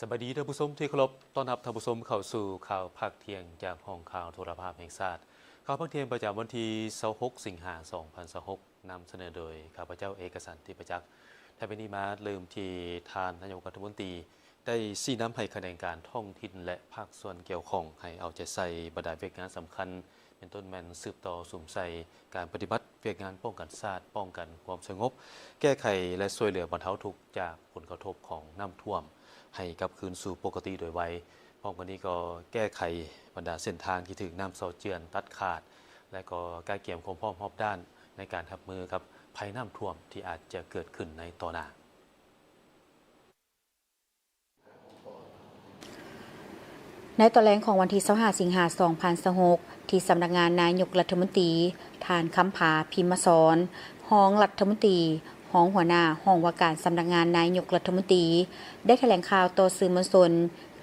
ສະບາຍດີທ່ານຜູ້ຊົມທີ່ເຄົາລົບ, ຕ້ອນຮັບທ່ານຜູ້ຊົມເຂົ້າສູ່ຂ່າວພາກທ່ຽງຈາກຫ້ອງຂ່າວໂທລະພາບແຫ່ງຊາດ. ຂ່າວພາກທ່ຽງປະຈຳວັນທີຊາວຫົກ ສິງຫາ ສອງພັນຊາວຫົກ ນຳສະເໜີໂດຍຂ້າພະເຈົ້າ ເອກະສັນ ທິບປະຈັກ. ທ້າຍນີ້ມາເລີ່ມທີ່ທ່ານນາຍົກລັດຖະມົນຕີ ໄດ້ຊີ້ນຳໃຫ້ຂະແໜງການທ້ອງຖິ່ນ ແລະ ພາກສ່ວນກ່ຽວຂ້ອງໃຫ້ເອົາໃຈໃສ່ບັນດາວຽກງານສຳຄັນ ເປັນຕົ້ນແມ່ນສືບຕໍ່ສຸມໃສ່ການປະຕິບັດວຽກງານປ້ອງກັນຊາດ, ປ້ອງກັນຄວາມສະຫງົບ, ແກ້ໄຂ ແລະ ຊ່ວຍເຫຼືອບັນເທົາທຸກຈາກຜົນກະທົບຂອງນ້ຳຖ້ວມ ໃຫ້ກັບຄືນສູ່ປົກກະຕິໂດຍໄວ. ພ້ອມກັນນີ້ກໍແກ້ໄຂບັນດາເສັ້ນທາງທີ່ຖືກນ້ຳເຊົາເຈື່ອນຕັດຂາດ ແລະ ກໍກະກຽມຄວາມພ້ອມຮອບດ້ານໃນການຮັບມືກັບໄພນ້ຳຖ້ວມທີ່ອາດຈະເກີດຂຶ້ນໃນຕໍ່ໜ້າ. ໃນຕອນແລງຂອງວັນທີຊາວຫ້າ ສິງຫາ ສອງພັນຊາວຫົກ ທີ່ສຳນັກງານນາຍົກລັດຖະມົນຕີ, ທ່ານ ຄຳຜາ ພິມມະສອນ ຮອງລັດຖະມົນຕີ, ຮອງຫົວໜ້າຫ້ອງວ່າການສຳນັກງານນາຍົກລັດຖະມົນຕີ ໄດ້ຖະແຫຼງຂ່າວຕໍ່ສື່ມວນຊົນ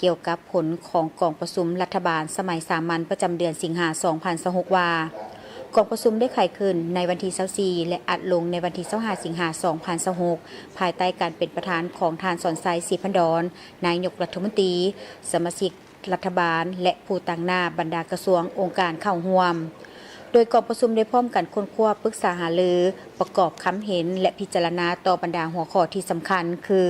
ກ່ຽວກັບຜົນຂອງກອງປະຊຸມລັດຖະບານສະໄໝສາມັນປະຈຳເດືອນສິງຫາ ສອງພັນຊາວຫົກ ວ່າ ກອງປະຊຸມໄດ້ໄຂຂຶ້ນໃນວັນທີຊາວສີ່ ແລະ ອັດລົງໃນວັນທີຊາວຫ້າ ສິງຫາ ສອງພັນຊາວຫົກ ພາຍໃຕ້ການເປັນປະທານຂອງທ່ານ ສອນໄຊ ສີພັນດອນ ນາຍົກລັດຖະມົນຕີ, ສະມາຊິກລັດຖະບານ ແລະ ຜູ້ຕາງໜ້າບັນດາກະຊວງ, ອົງການເຂົ້າຮ່ວມ. ໂດຍກອງປະຊຸມໄດ້ພ້ອມກັນຄົ້ນຄວ້າ, ປຶກສາຫາລື, ປະກອບຄຳເຫັນ ແລະ ພິຈາລະນາຕໍ່ບັນດາຫົວຂໍ້ທີ່ສຳຄັນ ຄື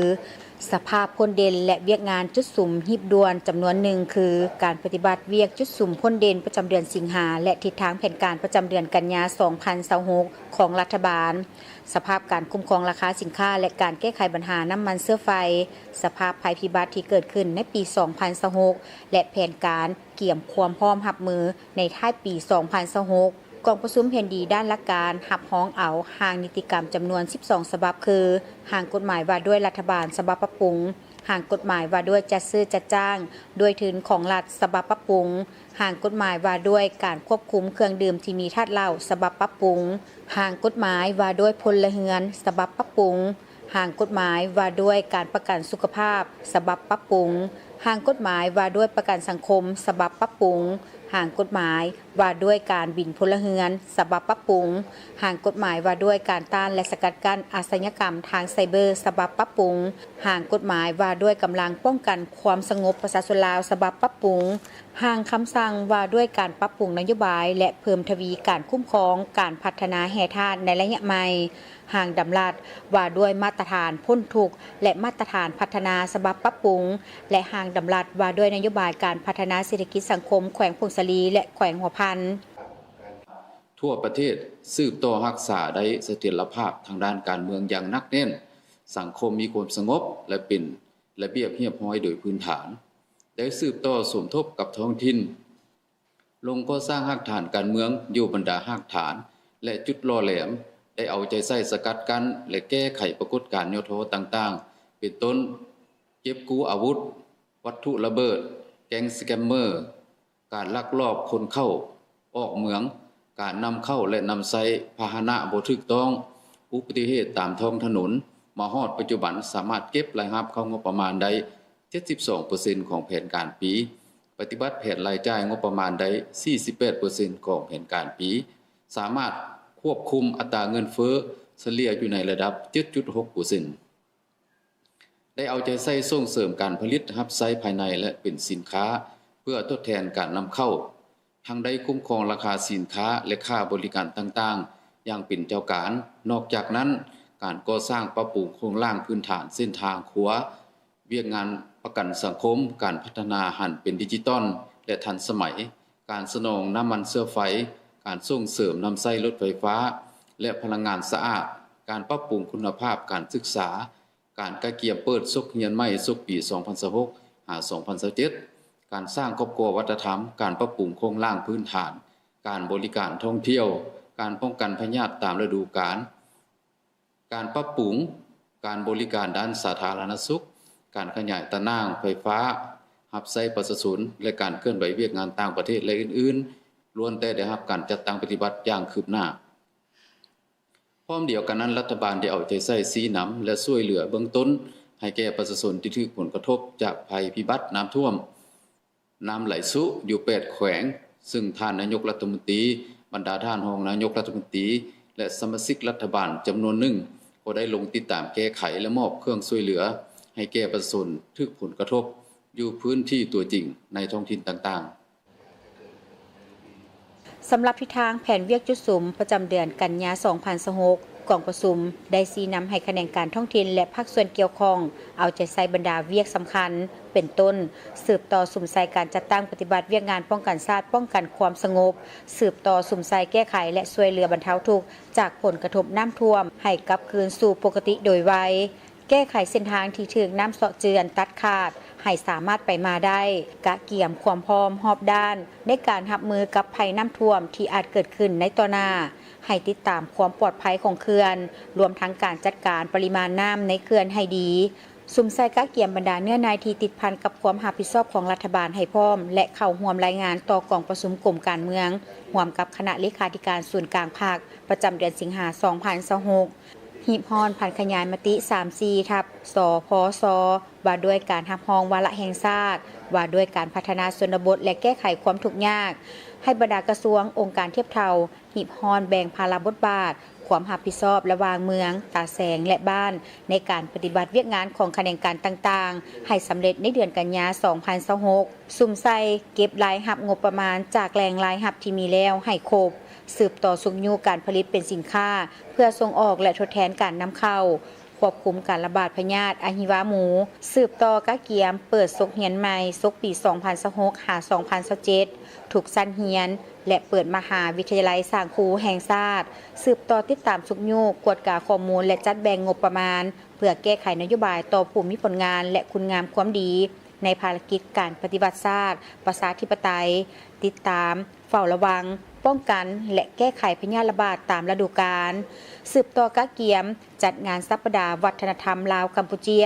ສະພາບພົ້ນເດັ່ນ ແລະ ວຽກງານຈຸດສຸມຮີບດ່ວນຈຳນວນໜຶ່ງ ຄື ການປະຕິບັດວຽກຈຸດສຸມພົ້ນເດັ່ນປະຈຳເດືອນສິງຫາ ແລະ ທິດທາງແຜນການປະຈຳເດືອນກັນຍາ ສອງພັນຊາວຫົກ ຂອງລັດຖະບານ, ສະພາບການຄຸ້ມຄອງລາຄາສິນຄ້າ ແລະ ການແກ້ໄຂບັນຫານ້ຳມັນເຊື້ອໄຟ, ສະພາບໄພພິບັດທີ່ເກີດຂຶ້ນໃນປີ ສອງພັນຊາວຫົກ ແລະ ແຜນການກຽມຄວາມພ້ອມຮັບມືໃນທ້າຍປີ ສອງພັນຊາວຫົກ. ກອງປະຊຸມເຫັນດີດ້ານຫຼັກການຮັບຮອງເອົາຮ່າງນິຕິກຳຈຳນວນສິບສອງສະບັບ ຄື ຮ່າງກົດໝາຍວ່າດ້ວຍລັດຖະບານສະບັບປັບປຸງ, ຮ່າງກົດໝາຍວ່າດ້ວຍຈັດຊື້ຈັດຈ້າງດ້ວຍທຶນຂອງລັດສະບັບປັບປຸງ, ຮ່າງກົດໝາຍວ່າດ້ວຍການຄວບຄຸມເຄື່ອງດື່ມທີ່ມີທາດເຫຼົ້າສະບັບປັບປຸງ, ຮ່າງກົດໝາຍວ່າດ້ວຍພົນລະເຮືອນສະບັບປັບປຸງ, ຮ່າງກົດໝາຍວ່າດ້ວຍການປະກັນສຸຂະພາບສະບັບປັບປຸງ, ຮ່າງກົດໝາຍວ່າດ້ວຍປະກັນສັງຄົມສະບັບປັບປຸງ, ຮ່າງກົດໝາຍວ່າດ້ວຍການບິນພົນລະເຮືອນສະບັບປັບປຸງ, ຮ່າງກົດໝາຍວ່າດ້ວຍການຕ້ານ ແລະ ສະກັດກັ້ນອາຊະຍາກຳທາງໄຊເບີສະບັບປັບປຸງ, ຮ່າງກົດໝາຍວ່າດ້ວຍກຳລັງປ້ອງກັນຄວາມສະຫງົບປະຊາຊົນລາວສະບັບປັບປຸງ, ຮ່າງຄຳສັ່ງວ່າດ້ວຍການປັບປຸງນະໂຍບາຍ ແລະ ເພີ່ມທະວີການຄຸ້ມຄອງການພັດທະນາແຮ່ທາດໃນໄລຍະໃໝ່, ຮ່າງດຳລັດວ່າດ້ວຍມາດຕະຖານພົ້ນທຸກ ແລະ ມາດຕະຖານພັດທະນາສະບັບປັບປຸງ ແລະ ຮ່າງດຳລັດວ່າດ້ວຍນະໂຍບາຍການພັດທະນາເສດຖະກິດສັງຄົມແຂວງຜົ້ງສາລີ ແລະ ແຂວງຫົວພັນ. ທົ່ວປະເທດສືບຕໍ່ຮັກສາໄດ້ສະຖຽນລະພາບທາງດ້ານການເມືອງຢ່າງໜັກແໜ້ນ, ສັງຄົມມີຄວາມສະຫງົບ ແລະ ເປັນລະບຽບຮຽບຮ້ອຍໂດຍພື້ນຖານ, ໄດ້ສືບຕໍ່ສົມທົບກັບທ້ອງຖິ່ນ, ລົງກໍ່ສ້າງຮາກຖານການເມືອງຢູ່ບັນດາຮາກຖານ ແລະ ຈຸດຫຼໍ່ແຫຼມ, ໄດ້ເອົາໃຈໃສ່ສະກັດກັ້ນ ແລະ ແກ້ໄຂປາກົດການຫຍໍ້ທໍ້ຕ່າງໆ ເປັນຕົ້ນ ເກັບກູ້ອາວຸດ, ວັດຖຸລະເບີດ, ແກ້ງສະແກມເມີ, ການລັກລອບຂົນເຂົ້າອອກເມືອງ, ການນຳເຂົ້າ ແລະ ນຳໃຊ້ພາຫະນະບໍ່ຖືກຕ້ອງ, ອຸບັດຕິເຫດຕາມທ້ອງຖະໜົນ, ມາຮອດປັດຈຸບັນສາມາດເກັບລາຍຮັບເຂົ້າງົບປະມານໄດ້ເຈັດສິບສອງເປີເຊັນຂອງແຜນການປີ, ປະຕິບັດແຜນລາຍຈ່າຍງົບປະມານໄດ້ສີ່ສິບແປດເປີເຊັນຂອງແຜນການປີ, ສາມາດຄວບຄຸມອັດຕາເງິນເຟີ້ສະເລ່ຍຢູ່ໃນລະດັບເຈັດຈຸດຫົກເປີເຊັນ. ໄດ້ເອົາໃຈໃສ່ສົ່ງເສີມການຜະລິດຮັບໃຊ້ພາຍໃນ ແລະ ເປັນສິນຄ້າເພື່ອທົດແທນການນຳເຂົ້າ, ທັງໄດ້ຄຸ້ມຄອງລາຄາສິນຄ້າ ແລະ ຄ່າບໍລິການຕ່າງໆຢ່າງເປັນເຈົ້າການ. ນອກຈາກນັ້ນ, ການກໍ່ສ້າງປັບປຸງໂຄງລ່າງພື້ນຖານເສັ້ນທາງຂົວ, ວຽກງານປະກັນສັງຄົມ, ການພັດທະນາຫັນເປັນດິຈິຕອນ ແລະ ທັນສະໄໝ, ການສະໜອງນ້ຳມັນເຊື້ອໄຟ, ການສົ່ງເສີມນຳໃຊ້ລົດໄຟຟ້າ ແລະ ພະລັງງານສະອາດ, ການປັບປຸງຄຸນນະພາບການສຶກສາ, ການກະກຽມເປີດສົກຮຽນໃໝ່ສົກປີສອງພັນຊາວຫົກ ຫາ ສອງພັນຊາວເຈັດ, ການສ້າງຄອບຄົວວັດທະນະທຳ, ການປັບປຸງໂຄງລ່າງພື້ນຖານ, ການບໍລິການທ່ອງທ່ຽວ, ການປ້ອງກັນພະຍາດຕາມລະດູການ, ການປັບປຸງການບໍລິການດ້ານສາທາລະນະສຸກ, ການຂະຫຍາຍຕາໜ່າງໄຟຟ້າຮັບໃຊ້ປະຊາຊົນ ແລະ ການເຄື່ອນໄຫວວຽກງານຕ່າງປະເທດ ແລະ ອື່ນໆ ລ້ວນແຕ່ໄດ້ຮັບການຈັດຕັ້ງປະຕິບັດຢ່າງຄືບໜ້າ. ພ້ອມດຽວກັນນັ້ນ, ລັດຖະບານໄດ້ເອົາໃຈໃສ່ຊີ້ນຳ ແລະ ຊ່ວຍເຫຼືອເບື້ອງຕົ້ນໃຫ້ແກ່ປະຊາຊົນທີ່ຖືກຜົນກະທົບຈາກໄພພິບັດນ້ຳຖ້ວມ, ນ້ຳໄຫຼຊຸຢູ່ແປດແຂວງ, ຊຶ່ງທ່ານນາຍົກລັດຖະມົນຕີ, ບັນດາທ່ານຮອງນາຍົກລັດຖະມົນຕີ ແລະ ສະມາຊິກລັດຖະບານຈຳນວນໜຶ່ງ ກໍໄດ້ລົງຕິດຕາມແກ້ໄຂ ແລະ ມອບເຄື່ອງຊ່ວຍເຫຼືອ ໃຫ້ແກ່ປະຊາຊົນຖືກຜົນກະທົບຢູ່ພື້ນທີ່ຕົວຈິງໃນທ້ອງຖິ່ນຕ່າງໆ. ສຳລັບທິດທາງແຜນວຽກຈຸດສຸມປະຈຳເດືອນກັນຍາ ສອງພັນຊາວຫົກ ກອງປະຊຸມໄດ້ຊີ້ນຳໃຫ້ຂະແໜງການທ້ອງຖິ່ນ ແລະ ພາກສ່ວນກ່ຽວຂ້ອງເອົາໃຈໃສ່ບັນດາວຽກສຳຄັນ ເປັນຕົ້ນ ສືບຕໍ່ສຸມໃສ່ການຈັດຕັ້ງປະຕິບັດວຽກງານປ້ອງກັນຊາດ, ປ້ອງກັນຄວາມສະຫງົບ, ສືບຕໍ່ສຸມໃສ່ແກ້ໄຂ ແລະ ຊ່ວຍເຫຼືອບັນເທົາທຸກຈາກຜົນກະທົບນ້ຳຖ້ວມໃຫ້ກັບຄືນສູ່ປົກກະຕິໂດຍໄວ. ແກ້ໄຂເສັ້ນທາງທີ່ຖືກນ້ຳເຊາະເຈື່ອນຕັດຂາດໃຫ້ສາມາດໄປມາໄດ້, ກະກຽມຄວາມພ້ອມຮອບດ້ານໃນການຮັບມືກັບໄພນ້ຳຖ້ວມທີ່ອາດເກີດຂຶ້ນໃນຕໍ່ໜ້າ, ໃຫ້ຕິດຕາມຄວາມປອດໄພຂອງເຂື່ອນ, ລວມທັງການຈັດການປະລິມານນ້ຳໃນເຂື່ອນໃຫ້ດີ, ສຸມໃສ່ກະກຽມບັນດາເນື້ອໃນທີ່ຕິດພັນກັບຄວາມຮັບຜິດຊອບຂອງລັດຖະບານໃຫ້ພ້ອມ ແລະ ເຂົ້າຮ່ວມລາຍງານຕໍ່ກອງປະຊຸມກົມການເມືອງ ຮ່ວມກັບຄະນະເລຂາທິການສູນກາງພັກ ປະຈຳເດືອນສິງຫາ ສອງພັນຊາວຫົກ. ຮີບຮ້ອນຜັນຂະຫຍາຍມະຕິ ສາມສີ່ ທັບ ສພຊ ວ່າດ້ວຍການຮັບຮອງວາລະແຫ່ງຊາດ ວ່າດ້ວຍການພັດທະນາຊົນນະບົດ ແລະ ແກ້ໄຂຄວາມທຸກຍາກ ໃຫ້ບັນດາກະຊວງ, ອົງການທຽບເທົ່າ ຮີບຮ້ອນແບ່ງພາລະບົດບາດ, ຄວາມຮັບຜິດຊອບລະຫວ່າງເມືອງ, ຕາແສງ ແລະ ບ້ານ ໃນການປະຕິບັດວຽກງານຂອງຂະແໜງການຕ່າງໆ ໃຫ້ສຳເລັດໃນເດືອນກັນຍາ ສອງພັນຊາວຫົກ. ສຸມໃສ່ເກັບລາຍຮັບງົບປະມານຈາກແຫຼ່ງລາຍຮັບທີ່ມີແລ້ວໃຫ້ຄົບ, ສືບຕໍ່ຊຸກຍູ້ການຜະລິດເປັນສິນຄ້າເພື່ອສົ່ງອອກ ແລະ ທົດແທນການນຳເຂົ້າ, ຄວບຄຸມການລະບາດພະຍາດອະຫິວາໝູ, ສືບຕໍ່ກະກຽມເປີດສົກຮຽນໃໝ່ ສົກປີສອງພັນຊາວຫົກ ຫາ ສອງພັນຊາວເຈັດ ທຸກຊັ້ນຮຽນ ແລະ ເປີດມະຫາວິທະຍາໄລສ້າງຄູແຫ່ງຊາດ, ສືບຕໍ່ຕິດຕາມຊຸກຍູ້, ກວດກາຂໍ້ມູນ ແລະ ຈັດແບ່ງງົບປະມານ ເພື່ອແກ້ໄຂນະໂຍບາຍຕໍ່ຜູ້ມີຜົນງານ ແລະ ຄຸນງາມຄວາມດີ ໃນພາລະກິດການປະຕິວັດຊາດ ປະຊາທິປະໄຕ, ຕິດຕາມ, ເຝົ້າລະວັງ, ປ້ອງກັນ ແລະ ແກ້ໄຂພະຍາດລະບາດຕາມລະດູການ, ສືບຕໍ່ກະກຽມ ຈັດງານສັບປະດາວັດທະນະທຳລາວ-ກຳປູເຈຍ,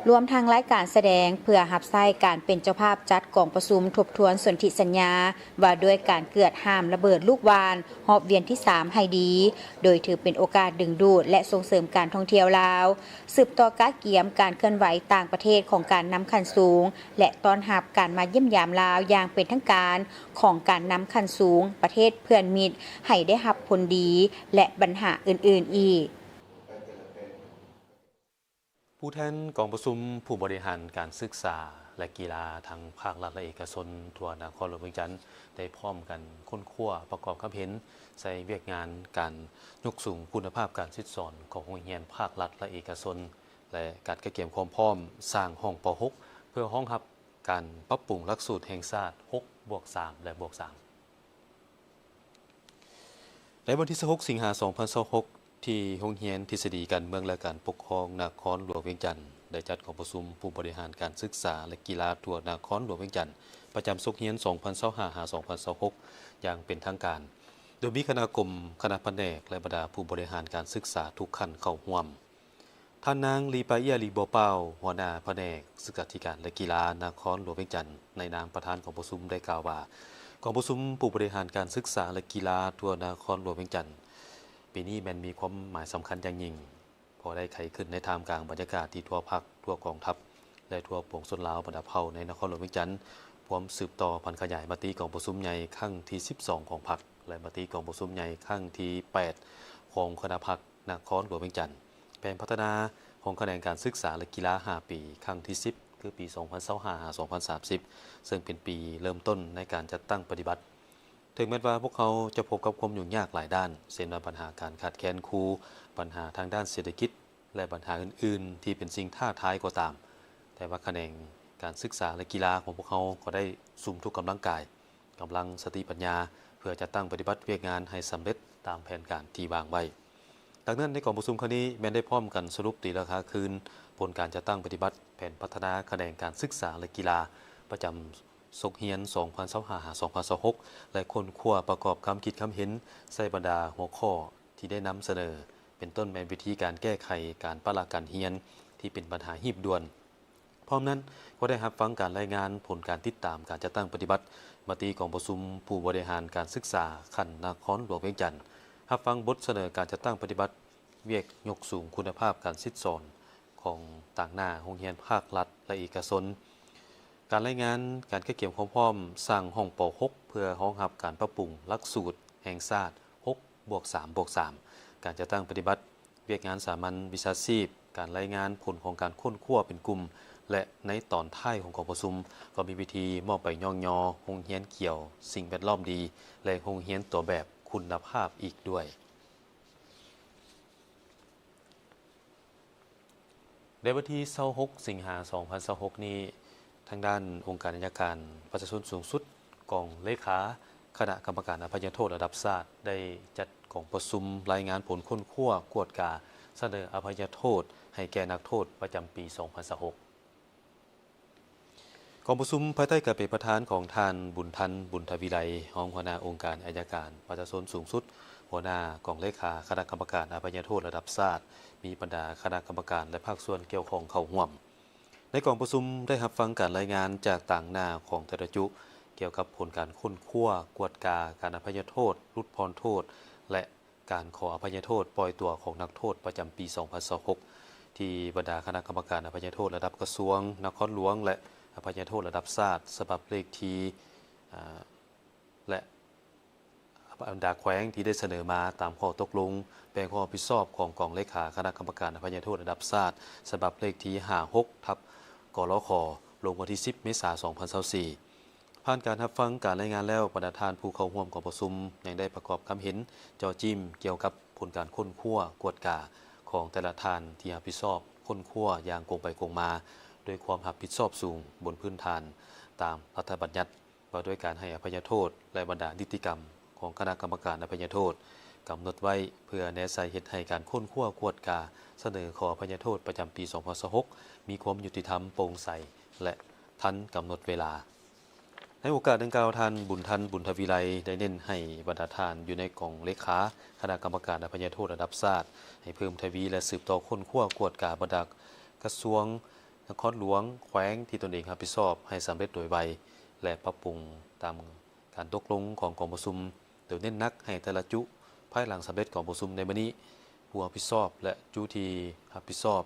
ລວມທັງລາຍການສະແດງເພື່ອຮັບໃຊ້ການເປັນເຈົ້າພາບຈັດກອງປະຊຸມທົບທວນສົນທິສັນຍາ ວ່າດ້ວຍການເກືອດຫ້າມລະເບີດລູກຫວ່ານຮອບວຽນທີສາມໃຫ້ດີ, ໂດຍຖືເປັນໂອກາດດຶງດູດ ແລະ ສົ່ງເສີມການທ່ອງທ່ຽວລາວ, ສືບຕໍ່ກະກຽມການເຄື່ອນໄຫວຕ່າງປະເທດຂອງການນຳຂັ້ນສູງ ແລະ ຕ້ອນຮັບການມາຢ້ຽມຢາມລາວຢ່າງເປັນທາງການຂອງການນຳຂັ້ນສູງປະເທດເພື່ອນມິດໃຫ້ໄດ້ຮັບຜົນດີ ແລະ ບັນຫາອື່ນໆອີກ. ຜູ້ແທນກອງປະຊຸມຜູ້ບໍລິຫານການສຶກສາ ແລະ ກິລາທັງພາກລັດ ແລະ ເອກະຊົນທົ່ວນະຄອນຫຼວງວຽງຈັນ ໄດ້ພ້ອມກັນຄົ້ນຄວ້າປະກອບຄຳເຫັນໃສ່ວຽກງານການຍົກສູງຄຸນນະພາບການສິດສອນຂອງໂຮງຮຽນພາກລັດ ແລະ ເອກະຊົນ ແລະ ການກະກຽມຄວາມພ້ອມສ້າງຫ້ອງ ປໍຫົກ ເພື່ອຮອງຮັບການປັບປຸງຫຼັກສູດແຫ່ງຊາດ ຫົກບວກສາມ ແລະ ບວກສາມ. ໃນວັນທີຊາວຫົກ ສິງຫາ ສອງພັນຊາວຫົກ ທີ່ໂຮງຮຽນທິດສະດີການເມືອງ ແລະ ການປົກຄອງນະຄອນຫຼວງວຽງຈັນ ໄດ້ຈັດກອງປະຊຸມຜູ້ບໍລິຫານການສຶກສາ ແລະ ກິລາທົ່ວນະຄອນຫຼວງວຽງຈັນ ປະຈຳສົກຮຽນ ສອງພັນຊາວຫ້າ ຫາ ສອງພັນຊາວຫົກ ຢ່າງເປັນທາງການ, ໂດຍມີຄະນະກົມ, ຄະນະພະແນກ ແລະ ບັນດາຜູ້ບໍລິຫານການສຶກສາທຸກຂັ້ນເຂົ້າຮ່ວມ. ທ່ານນາງ ລີປາເອຍ ລີບົວປາວ ຫົວໜ້າພະແນກສຶກສາທິການ ແລະ ກິລານະຄອນຫຼວງວຽງຈັນ ໃນນາມປະທານກອງປະຊຸມໄດ້ກ່າວວ່າ ກອງປະຊຸມຜູ້ບໍລິຫານການສຶກສາ ແລະ ກິລາທົ່ວນະຄອນຫຼວງວຽງຈັນ ປີນີ້ແມ່ນມີຄວາມໝາຍສຳຄັນຢ່າງຍິ່ງ ເພາະໄດ້ໄຂຂຶ້ນໃນທ່າມກາງບັນຍາກາດທີ່ທົ່ວພັກ, ທົ່ວກອງທັບ ແລະ ທົ່ວປວງຊົນລາວບັນດາເຜົ່າໃນນະຄອນຫຼວງວຽງຈັນ ພວມສືບຕໍ່ຜັນຂະຫຍາຍມະຕິກອງປະຊຸມໃຫຍ່ຄັ້ງທີສິບສອງຂອງພັກ ແລະ ມະຕິກອງປະຊຸມໃຫຍ່ຄັ້ງທີແປດຂອງຄະນະພັກນະຄອນຫຼວງວຽງຈັນ, ແຜນພັດທະນາຂອງຂະແໜງການສຶກສາ ແລະ ກິລາຫ້າປີ ຄັ້ງທີສິບ ຄືປີສອງພັນຊາວຫ້າ ຫາ ສອງພັນສາມສິບ ເຊິ່ງເປັນປີເລີ່ມຕົ້ນໃນການຈັດຕັ້ງປະຕິບັດ. ເຖິງແມ່ນວ່າພວກເຮົາຈະພົບກັບຄວາມຫຍຸ້ງຍາກຫຼາຍດ້ານ, ເຊັ່ນວ່າບັນຫາການຂາດແຄນຄູ, ບັນຫາທາງດ້ານເສດຖະກິດ ແລະ ບັນຫາອື່ນໆທີ່ເປັນສິ່ງທ້າທາຍກໍຕາມ, ແຕ່ວ່າຂະແໜງການສຶກສາ ແລະ ກິລາຂອງພວກເຮົາກໍໄດ້ສຸມທຸກກຳລັງກາຍ, ກຳລັງສະຕິປັນຍາ ເພື່ອຈັດຕັ້ງປະຕິບັດວຽກງານໃຫ້ສຳເລັດຕາມແຜນການທີ່ວາງໄວ້. ດັ່ງນັ້ນ, ໃນກອງປະຊຸມຄັ້ງນີ້ແມ່ນໄດ້ພ້ອມກັນສະຫຼຸບຕີລາຄາຄືນຜົນການຈັດຕັ້ງປະຕິບັດແຜນພັດທະນາຂະແໜງການສຶກສາ ແລະ ກິລາ ປະຈຳສົກຮຽນ ສອງພັນຊາວຫ້າ ຫາ ສອງພັນຊາວຫົກ ແລະ ຄົ້ນຄວ້າປະກອບຄຳຄິດຄຳເຫັນໃສ່ບັນດາຫົວຂໍ້ທີ່ໄດ້ນຳສະເໜີ, ເປັນຕົ້ນແມ່ນວິທີການແກ້ໄຂການປະລະການຮຽນທີ່ເປັນບັນຫາຮີບດ່ວນ. ພ້ອມນັ້ນກໍໄດ້ຮັບຟັງການລາຍງານຜົນການຕິດຕາມການຈັດຕັ້ງປະຕິບັດມະຕິກອງປະຊຸມຜູ້ບໍລິຫານການສຶກສາຂັ້ນນະຄອນຫຼວງວຽງຈັນ, ຮັບຟັງບົດສະເໜີການຈັດຕັ້ງປະຕິບັດວຽກຍົກສູງຄຸນນະພາບການສິດສອນຂອງຕາງໜ້າໂຮງຮຽນພາກລັດ ແລະ ເອກະຊົນ, ການລາຍງານການກະກຽມຄວາມພ້ອມສ້າງຫ້ອງ ປໍຫົກ ເພື່ອຮອງຮັບການປັບປຸງຫຼັກສູດແຫ່ງຊາດ ຫົກບວກສາມບວກສາມ, ການຈັດຕັ້ງປະຕິບັດວຽກງານສາມັນວິຊາຊີບ ການລາຍງານຜົນຂອງການຄົ້ນຄວ້າເປັນກຸ່ມ ແລະ ໃນຕອນທ້າຍຂອງກອງປະຊຸມ ກໍມີພິທີມອບໃບຍ້ອງຍໍໂຮງຮຽນກ່ຽວສິ່ງແວດລ້ອມດີ ແລະ ໂຮງຮຽນຕົວແບບຄຸນນະພາບອີກດ້ວຍ. ໃນວັນທີຊາວຫົກ ສິງຫາ ສອງພັນຊາວຫົກນີ້, ທາງດ້ານອົງການໄອຍະການປະຊາຊົນສູງສຸດ ກອງເລຂາຄະນະກຳມະການອະໄພຍະໂທດລະດັບຊາດ ໄດ້ຈັດກອງປະຊຸມລາຍງານຜົນຄົ້ນຄວ້າກວດກາສະເໜີອະໄພຍະໂທດໃຫ້ແກ່ນັກໂທດປະຈຳປີສອງພັນຊາວຫົກ. ກອງປະຊຸມພາຍໃຕ້ການເປັນປະທານຂອງທ່ານ ບຸນທັນ ບຸນທະວິໄລ ຮອງຫົວໜ້າອົງການໄອຍະການປະຊາຊົນສູງສຸດ, ຫົວໜ້າກອງເລຂາຄະນະກຳມະການອະໄພຍະໂທດລະດັບຊາດ, ມີບັນດາຄະນະກຳມະການ ແລະ ພາກສ່ວນກ່ຽວຂ້ອງເຂົ້າຮ່ວມ. ໃນກອງປະຊຸມໄດ້ຮັບຟັງການລາຍງານຈາກຕາງໜ້າຂອງແຕ່ລະຈຸ ກ່ຽວກັບຜົນການຄົ້ນຄວ້າ, ກວດກາການອະໄພຍະໂທດ, ຫຼຸດຜ່ອນໂທດ ແລະ ການຂໍອະໄພຍະໂທດປ່ອຍຕົວຂອງນັກໂທດປະຈຳປີສອງພັນຊາວຫົກ ທີ່ບັນດາຄະນະກຳມະການອະໄພຍະໂທດລະດັບກະຊວງ, ນະຄອນຫຼວງ ແລະ ອະໄພຍະໂທດລະດັບຊາດ ສະບັບເລກທີ ອາ ແລະ ບັນດາແຂວງທີ່ໄດ້ສະເໜີມາຕາມຂໍ້ຕົກລົງແບ່ງຄວາມຮັບຜິດຊອບຂອງກອງເລຂາຄະນະກຳມະການອະໄພຍະໂທດລະດັບຊາດ ສະບັບເລກທີຫ້າຫົກ ທັບ ກລຂ ລົງວັນທີສິບ ເມສາ ສອງພັນຊາວສີ່. ຜ່ານການຮັບຟັງການລາຍງານແລ້ວ, ບັນດາທ່ານຜູ້ເຂົ້າຮ່ວມກອງປະຊຸມຍັງໄດ້ປະກອບຄຳເຫັນເຈາະຈີ້ມກ່ຽວກັບຜົນການຄົ້ນຄວ້າກວດກາຂອງແຕ່ລະທ່ານທີ່ຮັບຜິດຊອບຄົ້ນຄວ້າຢ່າງກົງໄປກົງມາ ດ້ວຍຄວາມຮັບຜິດຊອບສູງ ບົນພື້ນຖານຕາມລັດຖະບັນຍັດ ວ່າດ້ວຍການໃຫ້ອະໄພຍະໂທດ ແລະ ບັນດານິຕິກຳຂອງຄະນະກຳມະການອະໄພຍະໂທດກຳນົດໄວ້ ເພື່ອແນໃສ່ເຮັດໃຫ້ການຄົ້ນຄວ້າກວດກາສະເໜີຂໍອະໄພຍະໂທດປະຈຳປີສອງພັນຊາວຫົກ ມີຄວາມຍຸຕິທຳ, ໂປ່ງໃສ ແລະ ທັນກຳນົດເວລາ. ໃນໂອກາດດັ່ງກ່າວ, ທ່ານ ບຸນທັນ ບຸນທະວິໄລ ໄດ້ເນັ້ນໃຫ້ບັນດາທ່ານຢູ່ໃນກອງເລຂາຄະນະກຳມະການອະໄພຍະໂທດລະດັບຊາດ ໃຫ້ເພີ່ມທະວີ ແລະ ສືບຕໍ່ຄົ້ນຄວ້າກວດກາບັນດາກະຊວງ, ນະຄອນຫຼວງ, ແຂວງທີ່ຕົນເອງຮັບຜິດຊອບໃຫ້ສຳເລັດໂດຍໄວ ແລະ ປັບປຸງຕາມການຕົກລົງຂອງກອງປະຊຸມ, ໂດຍເນັ້ນໜັກໃຫ້ແຕ່ລະຈຸ ພາຍຫຼັງສຳເລັດກອງປະຊຸມໃນມື້ນີ້, ຜູ້ຮັບຜິດຊອບ ແລະ ຈຸທີ່ຮັບຜິດຊອບ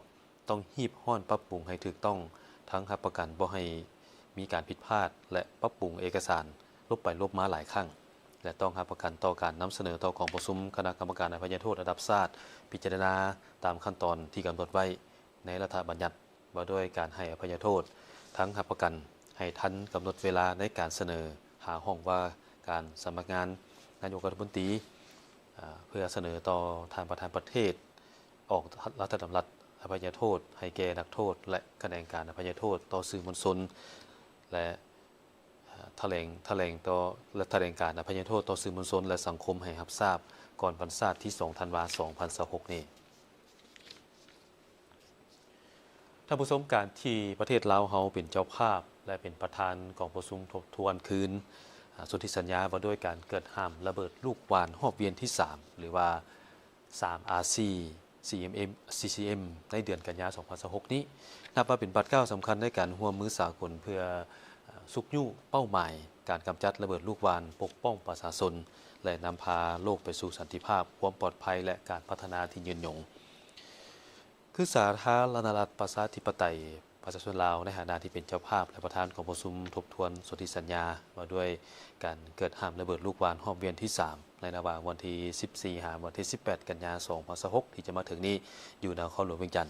ຕ້ອງຮີບຮ້ອນປັບປຸງໃຫ້ຖືກຕ້ອງ, ທັງຮັບປະກັນບໍ່ໃຫ້ມີການຜິດພາດ ແລະ ປັບປຸງເອກະສານລົບໄປລົບມາຫຼາຍຄັ້ງ ແລະ ຕ້ອງຮັບປະກັນຕໍ່ການນຳສະເໜີຕໍ່ກອງປະຊຸມຄະນະກຳມະການອະໄພຍະໂທດລະດັບຊາດ ພິຈາລະນາຕາມຂັ້ນຕອນທີ່ກຳນົດໄວ້ໃນລັດຖະບັນຍັດ ວ່າດ້ວຍການໃຫ້ອະໄພຍະໂທດ, ທັງຮັບປະກັນໃຫ້ທັນກຳນົດເວລາໃນການສະເໜີຫາຫ້ອງວ່າການສຳນັກງານນາຍົກລັດຖະມົນຕີ ອາ ເພື່ອສະເໜີຕໍ່ທ່ານປະທານປະເທດ ອອກລັດຖະດຳລັດອະໄພຍະໂທດໃຫ້ແກ່ນັກໂທດ ແລະ ຂະແໜງການອະໄພຍະໂທດຕໍ່ສື່ມວນຊົນ ແລະ ອາ ຖະແຫຼງ, ຖະແຫຼງຕໍ່ ແລະ ຖະແຫຼງການອະໄພຍະໂທດຕໍ່ສື່ມວນຊົນ ແລະ ສັງຄົມໃຫ້ຮັບຊາບ ກ່ອນວັນຊາດທີສອງ ທັນວາ ສອງພັນຊາວຫົກນີ້. ທ່ານຜູ້ຊົມ, ການທີ່ປະເທດລາວເຮົາເປັນເຈົ້າພາບ ແລະ ເປັນປະທານກອງປະຊຸມທົບທວນຄືນ ອາ ສົນທິສັນຍາວ່າດ້ວຍການເກີດຫ້າມລະເບີດລູກຫວ່ານຮອບວຽນທີສາມ ຫຼືວ່າ ສາມ ອາ ຊີ ຊີ ເອັມ ເອັມ ຊີ ຊີ ເອັມ ໃນເດືອນກັນຍາ ສອງພັນຊາວຫົກນີ້ ນັບວ່າເປັນບາດກ້າວສຳຄັນໃນການຮ່ວມມືສາກົນເພື່ອ ຊຸກຍູ້ເປົ້າໝາຍການກຳຈັດລະເບີດລູກຫວ່ານ, ປົກປ້ອງປະຊາຊົນ ແລະ ນຳພາໂລກໄປສູ່ສັນຕິພາບ, ຄວາມປອດໄພ ແລະ ການພັດທະນາທີ່ຍືນຍົງ. ຄືສາທາລະນະລັດ ປະຊາທິປະໄຕ ປະຊາຊົນລາວ ໃນຖານະທີ່ເປັນເຈົ້າພາບ ແລະ ປະທານກອງປະຊຸມທົບທວນສົນທິສັນຍາວ່າດ້ວຍການເກີດຫ້າມລະເບີດລູກຫວ່ານຮອບວຽນທີສາມ ໃນລະຫວ່າງວັນທີສິບສີ່ ຫາວັນທີສິບແປດ ກັນຍາ ສອງພັນຊາວຫົກ ທີ່ຈະມາເຖິງນີ້ ຢູ່ນະຄອນຫຼວງວຽງຈັນ.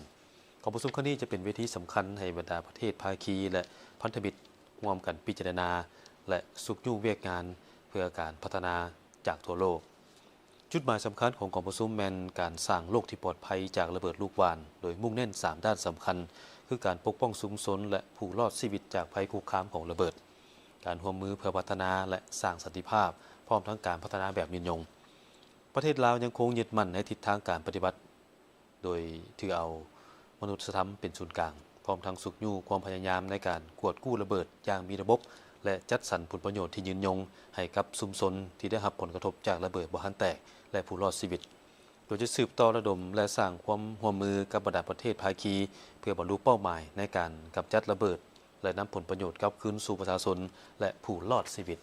ກອງປະຊຸມຄັ້ງນີ້ຈະເປັນເວທີສຳຄັນໃຫ້ບັນດາປະເທດພາຄີ ແລະ ພັນທະມິດຮ່ວມກັນພິຈາລະນາ ແລະ ຊຸກຍູ້ວຽກງານເພື່ອການພັດທະນາຈາກທົ່ວໂລກ. ຈຸດໝາຍສຳຄັນຂອງກອງປະຊຸມແມ່ນການສ້າງໂລກທີ່ປອດໄພຈາກລະເບີດລູກຫວ່ານ, ໂດຍມຸ່ງເນັ້ນສາມດ້ານສຳຄັນ ຄືການປົກປ້ອງຊຸມຊົນ ແລະ ຜູ້ລອດຊີວິດຈາກໄພຄຸກຄາມຂອງລະເບີດ, ການຮ່ວມມືເພື່ອພັດທະນາ ແລະ ສ້າງສັນຕິພາບ, ພ້ອມທັງການພັດທະນາແບບຍືນຍົງ. ປະເທດລາວຍັງຄົງຍຶດໝັ້ນໃນທິດທາງການປະຕິບັດ ໂດຍຖືເອົາມະນຸດສະທຳເປັນສູນກາງ, ພ້ອມທັງຊຸກຍູ້ຄວາມພະຍາຍາມໃນການກວດກູ້ລະເບີດຢ່າງມີລະບົບ ແລະ ຈັດສັນຜົນປະໂຫຍດທີ່ຍືນຍົງໃຫ້ກັບຊຸມຊົນທີ່ໄດ້ຮັບຜົນກະທົບຈາກລະເບີດບໍ່ທັນແຕກ ແລະ ຜູ້ລອດຊີວິດ, ໂດຍຈະສືບຕໍ່ລະດົມ ແລະ ສ້າງຄວາມຮ່ວມມືກັບບັນດາປະເທດພາຄີ ເພື່ອບັນລຸເປົ້າໝາຍໃນການກຳຈັດລະເບີດ ແລະ ນຳຜົນປະໂຫຍດກັບຄືນສູ່ປະຊາຊົນ ແລະ ຜູ້ລອດຊີວິດ.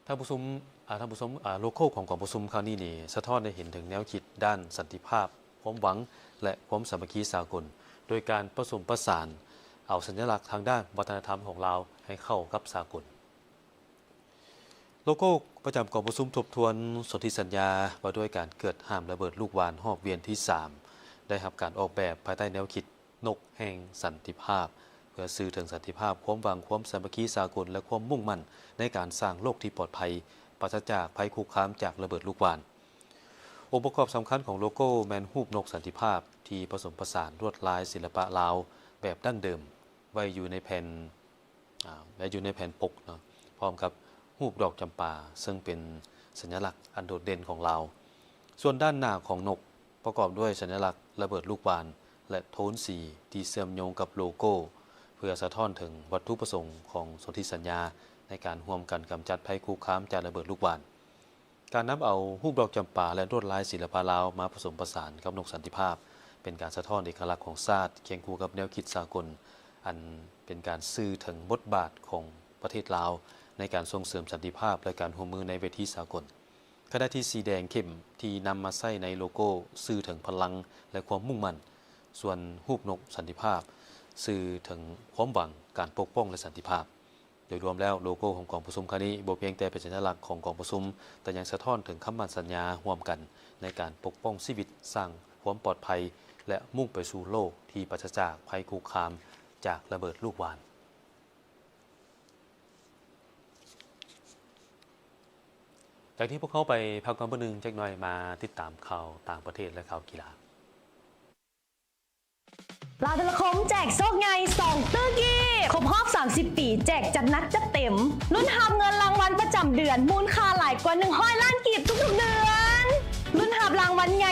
ທ່ານຜູ້ຊົມ, ອາ, ທ່ານຜູ້ຊົມ, ອາ, ໂລໂກ້ຂອງກອງປະຊຸມຄັ້ງນີ້ນີ້ ສະທ້ອນໃຫ້ເຫັນເຖິງແນວຄິດດ້ານສັນຕິພາບ, ຄວາມຫວັງ ແລະ ຄວາມສາມັກຄີສາກົນ ໂດຍການປະສົມປະສານເອົາສັນຍະລັກທາງດ້ານວັດທະນະທຳຂອງລາວໃຫ້ເຂົ້າກັບສາກົນ. ໂລໂກ້ປະຈຳກອງປະຊຸມທົບທວນສົນທິສັນຍາວ່າດ້ວຍການເກີດຫ້າມລະເບີດລູກຫວ່ານຮອບວຽນທີສາມ ໄດ້ຮັບການອອກແບບພາຍໃຕ້ແນວຄິດນົກແຫ່ງສັນຕິພາບ ເພື່ອສື່ເຖິງສັນຕິພາບ, ຄວາມຫວັງ, ຄວາມສາມັກຄີສາກົນ ແລະ ຄວາມມຸ່ງໝັ້ນໃນການສ້າງໂລກທີ່ປອດໄພ, ປາສະຈາກໄພຄຸກຄາມຈາກລະເບີດລູກຫວ່ານ. ອົງປະກອບສຳຄັນຂອງໂລໂກ້ແມ່ນຮູບນົກສັນຕິພາບທີ່ປະສົມປະສານລວດລາຍສິລະປະລາວແບບດັ້ງເດີມ ໄວ້ຢູ່ໃນແຜ່ນ ອາ ແລະ ຢູ່ໃນແຜ່ນປົກເນາະ ພ້ອມກັບຮູບດອກຈຳປາ ເຊິ່ງເປັນສັນຍະລັກອັນໂດດເດັ່ນຂອງລາວ. ສ່ວນດ້ານໜ້າຂອງນົກປະກອບດ້ວຍສັນຍະລັກລະເບີດລູກຫວ່ານ ແລະ ໂທນສີທີ່ເຊື່ອມໂຍງກັບໂລໂກ້ ເພື່ອສະທ້ອນເຖິງວັດຖຸປະສົງຂອງສົນທິສັນຍາໃນການຮ່ວມກັນກຳຈັດໄພຄຸກຄາມຈາກລະເບີດລູກຫວ່ານ. ການນຳເອົາຮູບດອກຈຳປາ ແລະ ລວດລາຍສິລະປະລາວມາປະສົມປະສານກັບນົກສັນຕິພາບ ເປັນການສະທ້ອນເອກະລັກຂອງຊາດ ຄຽງຄູ່ກັບແນວຄິດສາກົນ ອັນເປັນການສື່ເຖິງບົດບາດຂອງປະເທດລາວໃນການສົ່ງເສີມສັນຕິພາບ ແລະ ການຮ່ວມມືໃນເວທີສາກົນ. ຂະນະທີ່ສີແດງເຂັ້ມທີ່ນຳມາໃຊ້ໃນໂລໂກ້ສື່ເຖິງພະລັງ ແລະ ຄວາມມຸ່ງໝັ້ນ, ສ່ວນຮູບນົກສັນຕິພາບສື່ເຖິງຄວາມຫວັງ, ການປົກປ້ອງ ແລະ ສັນຕິພາບ. ໂດຍລວມແລ້ວ, ໂລໂກ້ຂອງກອງປະຊຸມຄັ້ງນີ້ບໍ່ພຽງແຕ່ເປັນສັນຍະລັກຂອງກອງປະຊຸມ, ແຕ່ຍັງສະທ້ອນເຖິງຄຳໝັ້ນສັນຍາຮ່ວມກັນໃນການປົກປ້ອງຊີວິດ, ສ້າງຄວາມປອດໄພ ແລະ ມຸ່ງໄປສູ່ໂລກທີ່ປາສະຈາກໄພຄຸກຄາມຈາກລະເບີດລູກຫວ່ານ. ຈາກນີ້ພວກເຮົາໄປພັກກ່ອນເບິ່ງໜຶ່ງຈັກໜ່ອຍ, ມາຕິດຕາມຂ່າວຕ່າງປະເທດ ແລະ ຂ່າວກິລາ. ລາວໂທລະຄົມແຈກໂຊກໃຫຍ່ສອງຕື້ກີບ ຄົບຮອບສາມສິບປີ ແຈກຈັດໜັກຈັດເຕັມ ລຸ້ນຮັບເງິນລາງວັນປະຈຳເດືອນ ມູນຄ່າຫຼາຍກວ່າໜຶ່ງຮ້ອຍລ້ານກີບທຸກໆເດືອນ ລຸ້ນຮັບລາງວັນໃຫຍ່